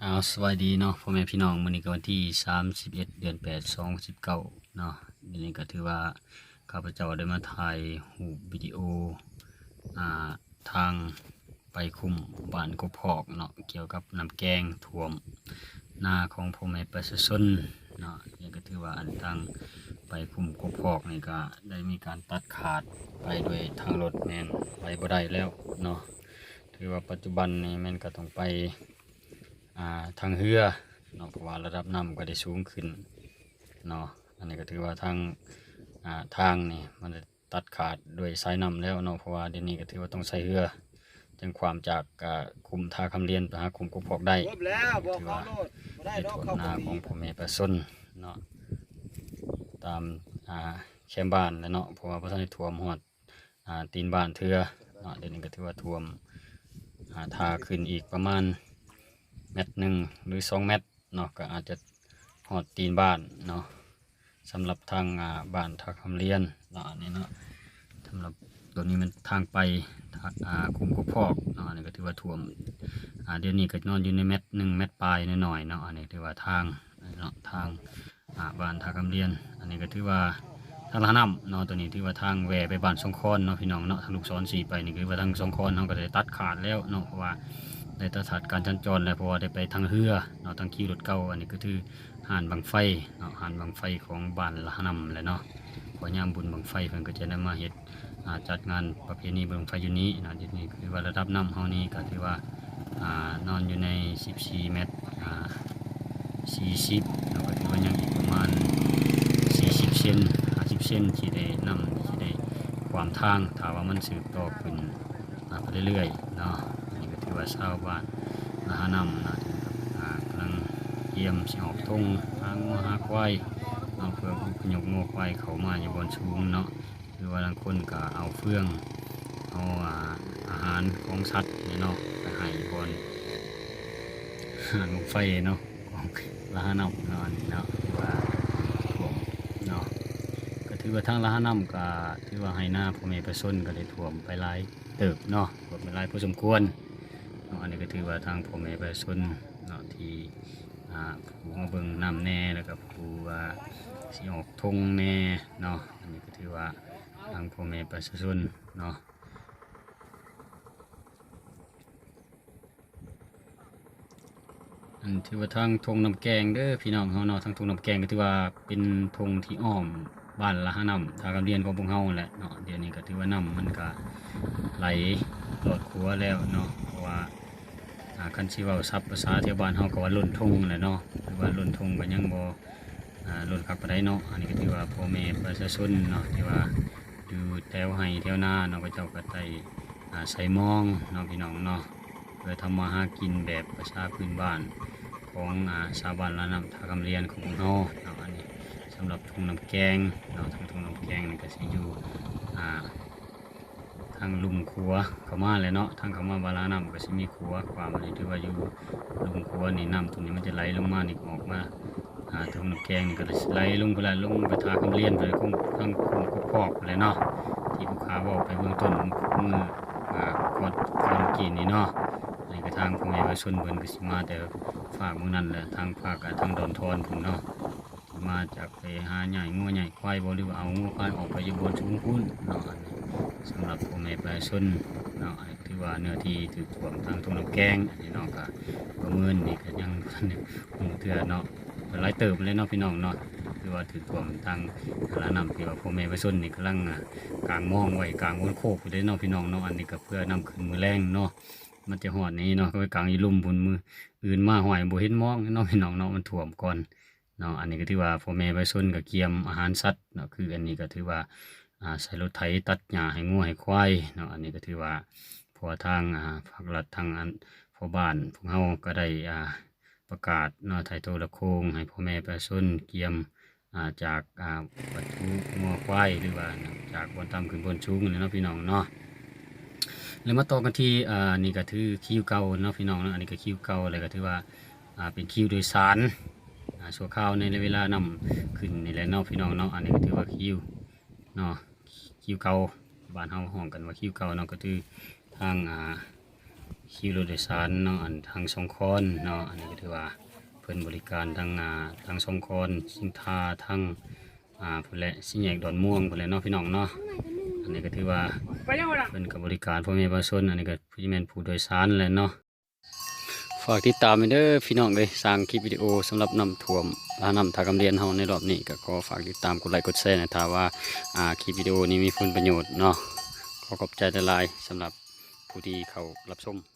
ອ້າວ ສະບາຍດີເນາະ ພໍ່ແມ່ພີ່ນ້ອງ, ມື້ນີ້ກໍວັນທີສາມສິບເອັດ ເດືອນແປດ ສອງພັນສິບເກົ້າເນາະ. ມື້ນີ້ກໍຖືວ່າຂ້າພະເຈົ້າໄດ້ມາຖ່າຍຮູບວິດີໂອ ອ່າ ທາງໄປຄຸ້ມບ້ານກົກພອກເນາະ, ກ່ຽວກັບນ້ຳແກງຖ້ວມນາຂອງພໍ່ແມ່ປະຊາຊົນເນາະ. ນີ້ກໍຖືວ່າອັນທາງໄປຄຸ້ມກົກພອກນີ້ກໍໄດ້ມີການຕັດຂາດໄປໂດຍທາງລົດແມ່ນໄປບໍ່ໄດ້ແລ້ວເນາະ. ຖືວ່າປັດຈຸບັນນີ້ແມ່ນກໍຕ້ອງໄປ ອ່າ ທາງເຮືອເນາະ, ເພາະວ່າລະດັບນ້ຳກໍໄດ້ສູງຂຶ້ນເນາະ. ອັນນີ້ກໍຖືວ່າທາງ ອ່າ ທາງນີ້ມັນໄດ້ຕັດຂາດໂດຍສາຍນ້ຳແລ້ວເນາະ, ເພາະວ່າດຽວນີ້ກໍຖືວ່າຕ້ອງໃຊ້ເຮືອ ຈຶ່ງຂ້າມຈາກ ອ່າ ຄຸ້ມທ່າຄຳລຽນໄປຫາຄຸ້ມກົກພອກໄດ້. ຄວບແລ້ວ ບອກເຂົາໂລດ ບໍ່ໄດ້ດອກ ໄປຖ້ວມນາຂອງພໍ່ແມ່ປະຊາຊົນເນາະ, ຕາມ ອ່າ ແຄມບ້ານແຫຼະເນາະ, ເພາະວ່າບໍ່ທັນໄດ້ຖ້ວມຮອດ ອ່າ ຕີນບ້ານເທື່ອເນາະ. ດຽວນີ້ກໍຖືວ່າຖ້ວມ ອ່າ ຖ້າຂຶ້ນອີກປະມານແມັດໜຶ່ງ ຫຼື ສອງແມັດເນາະ, ກໍອາດຈະຮອດຕີນບ້ານເນາະ. ສຳລັບທາງ ອ່າ ບ້ານທ່າຄຳລຽນເນາະ ອັນນີ້ເນາະ, ສຳລັບຕົວນີ້ແມ່ນທາງໄປ ອ່າ ຄຸ້ມກົກພອກເນາະ. ອັນນີ້ກໍຖືວ່າຖ້ວມ ອ່າ ດຽວນີ້ກໍນອນຢູ່ໃນແມັດໜຶ່ງ ແມັດປາຍໜ້ອຍໆເນາະ. ອັນນີ້ຖືວ່າທາງເນາະ ທາງ ອ່າ ບ້ານທ່າຄຳລຽນ. ອັນນີ້ກໍຖືວ່າທາງລະນ້ຳເນາະ, ຕົວນີ້ຖືວ່າທາງແວ່ໄປບ້ານສອງຄອນເນາະ ພີ່ນ້ອງເນາະ. ທາງລູກສອນຊີ້ໄປນີ້ຄືວ່າທາງສອງຄອນເຮົາກໍໄດ້ຕັດຂາດແລ້ວເນາະ, ເພາະວ່າໄດ້ຕັດຂາດການສັນຈອນແລ້ວ, ເພາະວ່າໄດ້ໄປທາງເຮືອເນາະ, ທາງຂີ່ລົດເກົ່າ. ອັນນີ້ກໍຄືຮ້ານບັ້ງໄຟເນາະ, ຮ້ານບັ້ງໄຟຂອງບ້ານລະນ້ຳແຫຼະເນາະ, ເພາະຍາມບຸນບັ້ງໄຟເພິ່ນກໍຈະນຳມາເຮັດ ອ່າ ຈັດງານປະເພນີບັ້ງໄຟຢູ່ນີ້ເນາະ. ດຽວນີ້ຄືວ່າລະດັບນ້ຳເຮົານີ້ກໍຖືວ່າ ອ່າ ນອນຢູ່ໃນສິບສີ່ແມັດ ອ່າ ສີ່ສິບເນາະ, ກໍຖືວ່າຍັງອີກປະມານສີ່ສິບເຊັນ ຫ້າສິບເຊັນ ທີ່ໄດ້ ນ້ຳທີ່ໄດ້ຂວາມທາງ, ຖ້າວ່າມັນສືບຕໍ່ຂຶ້ນ ອ່າ ໄປເລື້ອຍໆເນາະ. ອັນນີ້ກໍຖືວ່າຊາວບ້ານລະຫານ້ຳເນາະ ທີ່ ອ່າ ກຳລັງກຽມຊິອອກທົ່ງຫາງົວຫາຄວາຍເນາະ, ເພື່ອອົບພະຍົບງົວຄວາຍເຂົ້າມາຢູ່ບ່ອນສູງເນາະ. ຄືວ່າລາງຄົນກໍເອົາເຟືອງ ເອົາ ອ່າ ອາຫານຂອງສັດນີ້ເນາະ ໄປໃຫ້ບ່ອນຮ້ານບັ້ງໄຟເນາະ ຂອງລະຫານ້ຳເນາະ ອັນນີ້ເນາະ ຖືວ່າຖ້ວມເນາະ. ກໍຖືວ່າທາງລະຫານ້ຳກໍຖືວ່າໄຮ່ນາພໍ່ແມ່ປະຊາຊົນກໍໄດ້ຖ້ວມໄປຫຼາຍເຕີບເນາະ, ຖ້ວມໄປຫຼາຍພໍສົມຄວນເນາະ. ອັນນີ້ກໍຖືວ່າທາງພໍ່ແມ່ປະຊາຊົນເນາະ ທີ່ ອ່າ ຜູ້ມາເບິ່ງນ້ຳແດ່ ແລ້ວກໍຜູ້ ອ່າ ຊິອອກທົ່ງແດ່ເນາະ. ອັນນີ້ກໍຖືວ່າທາງພໍ່ແມ່ປະຊາຊົນເນາະ ອັນຖືວ່າທາງທົ່ງນ້ຳແກງເດີພີ່ນ້ອງເຮົາເນາະ, ທາງທົ່ງນ້ຳແກງກໍຖືວ່າເປັນທົ່ງທີ່ອ້ອມບ້ານລະຫານ້ຳທ່າຄຳລຽນຂອງພວກເຮົາແຫຼະເນາະ. ດຽວນີ້ກໍຖືວ່ານ້ຳມັນກໍໄຫຼລອດຂົວແລ້ວເນາະ, ເພາະວ່າ ອ່າ ຄັນຊິເວົ້າສັບພາສາແຖວບ້ານເຮົາກໍວ່າລົ້ນທົ່ງແຫຼະເນາະ, ຄືວ່າລົ້ນທົ່ງກໍຍັງບໍ່ ອ່າ ລົ້ນຄັກປານໃດເນາະ. ອັນນີ້ກໍຖືວ່າພໍ່ແມ່ປະຊາຊົນເນາະ ທີ່ວ່າຢູ່ແຖວໄຮ່ແຖວນາເນາະ ເຂົາເຈົ້າກໍໄດ້ ອ່າ ໃສ່ມອງເນາະ ພີ່ນ້ອງເນາະ, ເພື່ອທຳມາຫາກິນແບບພາສາພື້ນບ້ານຂອງ ອ່າ ຊາວບ້ານລະນ້ຳທ່າຄຳລຽນຂອງພວກເຮົາເນາະ. ອັນນີ້ສຳລັບທົ່ງນ້ຳແກງເນາະ, ທາງທົ່ງນ້ຳແກງນີ້ກໍຊິຢູ່ ອ່າ ທາງລຸ່ມຂົວເຂົ້າມາແຫຼະເນາະ, ທາງເຂົ້າມາບ້ານລະຫານ້ຳກໍຊິມີຂົວຂວາງ, ອັນນີ້ຖືວ່າຢູ່ລຸ່ມຂົວນີ້, ນ້ຳຕົວນີ້ມັນຈະໄຫຼລົງມານີ້ ອອກມາ ອ່າ ທົ່ງນ້ຳແກງນີ້ກໍໄດ້ໄຫຼລົງໄປແລ້ວ, ລົງໄປທ່າຄຳລຽນໄປ ທາງຄຸ້ມກົກພອກພຸ້ນແຫຼະເນາະ, ທີ່ຜູ້ຂ້າເວົ້າໄປເບື້ອງຕົ້ນມື້ ອ່າ ກ່ອນ ກ່ອນກີ້ນີ້ເນາະ. ອັນນີ້ກໍທາງພໍ່ແມ່ປະຊາຊົນເພິ່ນກໍຊິມາແຕ່ຟາກເມືອງນັ້ນແຫຼະ, ທາງຟາກ ອ່າ ທາງດອນທອນພຸ້ນເນາະ. ທີ່ມາຈາກໄປຫາຍ້າຍງົວຍ້າຍຄວາຍບໍ ຫຼືວ່າເອົາງົວຄວາຍອອກໄປຢູ່ບ່ອນສູງພຸ້ນເນາະ. ອັນນີ້ສຳລັບພໍ່ແມ່ປະຊາຊົນເນາະ, ຖືວ່າເນື້ອທີ່ຖືກຖ້ວມທາງທົ່ງນ້ຳແກງ ອັນນີ້ເນາະ, ກໍປະເມີນນີ້ກໍຍັງບໍ່ທັນໄດ້ຮູ້ເທື່ອເນາະ, ກໍຫຼາຍເຕີບແລ້ວເນາະ ພີ່ນ້ອງເນາະ. ຖືວ່າຖືກຖ້ວມທາງລະນ້ຳ ທີ່ວ່າພໍ່ແມ່ປະຊາຊົນນີ້ກຳລັງ ອ່າ ກາງມອງໄວ້ກາງໂອນໂຄກພຸ້ນເດ້ເນາະ ພີ່ນ້ອງເນາະ. ອັນນີ້ກໍເພື່ອນຳຂຶ້ນມື້ແລງເນາະ, ມັນຈະຮອດນີ້ເນາະ, ໄປກາງຢູ່ລຸ່ມພຸ້ນ, ມື້ອື່ນມາຫ້ວຍບໍ່ເຫັນມອງເນາະ ພີ່ນ້ອງເນາະ, ມັນຖ້ວມກ່ອນ ເນາະ. ອັນນີ້ກໍຖືວ່າພໍ່ແມ່ປະຊາຊົນກໍກຽມອາຫານສັດເນາະ, ຄືອັນນີ້ກໍຖືວ່າ ອ່າ ໃຊ້ລົດໄຖຕັດຫຍ້າໃຫ້ງົວໃຫ້ຄວາຍເນາະ. ອັນນີ້ກໍຖືວ່າ ເພາະວ່າທາງ ອ່າ ພາກລັດ ທາງອັນພໍ່ບ້ານພວກເຮົາກໍໄດ້ ອ່າ ປະກາດເນາະ ໄຖ່ໂທລະໂຄ່ງໃຫ້ພໍ່ແມ່ປະຊາຊົນກຽມ ອ່າ ຈາກ ອ່າ ວັດຖຸງົວຄວາຍ ຫຼືວ່າຈາກບ່ອນຕ່ຳຂຶ້ນບ່ອນສູງນີ້ເນາະ ພີ່ນ້ອງເນາະ. ແລ້ວມາຕໍ່ກັນທີ່ ອ່າ ນີ້ກໍຖືຄິວເກົ່າເນາະ ພີ່ນ້ອງເນາະ, ອັນນີ້ກໍຄິວເກົ່າ ແລ້ວກໍຖືວ່າ ອ່າ ເປັນຄິວໂດຍສານ ອ່າ ຊົ່ວຄາວໃນເວລານ້ຳຂຶ້ນນີ້ແຫຼະເນາະ ພີ່ນ້ອງເນາະ. ອັນນີ້ກໍຖືວ່າຄິວເນາະ ຄິວເກົ່າ, ບ້ານເຮົາຮ້ອງກັນວ່າຄິວເກົ່າເນາະ, ກໍຄືທາງ ອ່າ ຂີ່ລົດໂດຍສານເນາະ ອັນທາງຊອງຄອນເນາະ ອັນນີ້ກໍຖືວ່າເພິ່ນບໍລິການທັງ ອ່າ ທັງຊອງຄອນ ສິງທາ ທັງ ອ່າ ພຸ້ນແຫຼະ ສີ່ແຍກດອນມ່ວງພຸ້ນແຫຼະເນາະ ພີ່ນ້ອງເນາະ. ອັນນີ້ກໍຖືວ່າເພິ່ນກໍບໍລິການພໍ່ແມ່ປະຊາຊົນ ອັນນີ້ກໍຄືແມ່ນຜູ້ໂດຍສານແຫຼະເນາະ. ຝາກຕິດຕາມແດ່ເດີພີ່ນ້ອງເອີຍ ສ້າງຄລິບວິດີໂອສຳລັບນ້ຳຖ້ວມ ລະນ້ຳທ່າຄຳຫຼຽນເຮົາໃນລອບນີ້ ກໍຂໍຝາກຕິດຕາມກົດໄລກົດແຊແດ່ ຖ້າວ່າ ອ່າ ຄລິບວິດີໂອນີ້ມີຜົນປະໂຫຍດເນາະ. ຂໍຂອບໃຈຫຼາຍໆ ສຳລັບຜູ້ທີ່ເຂົ້າຮັບຊົມ.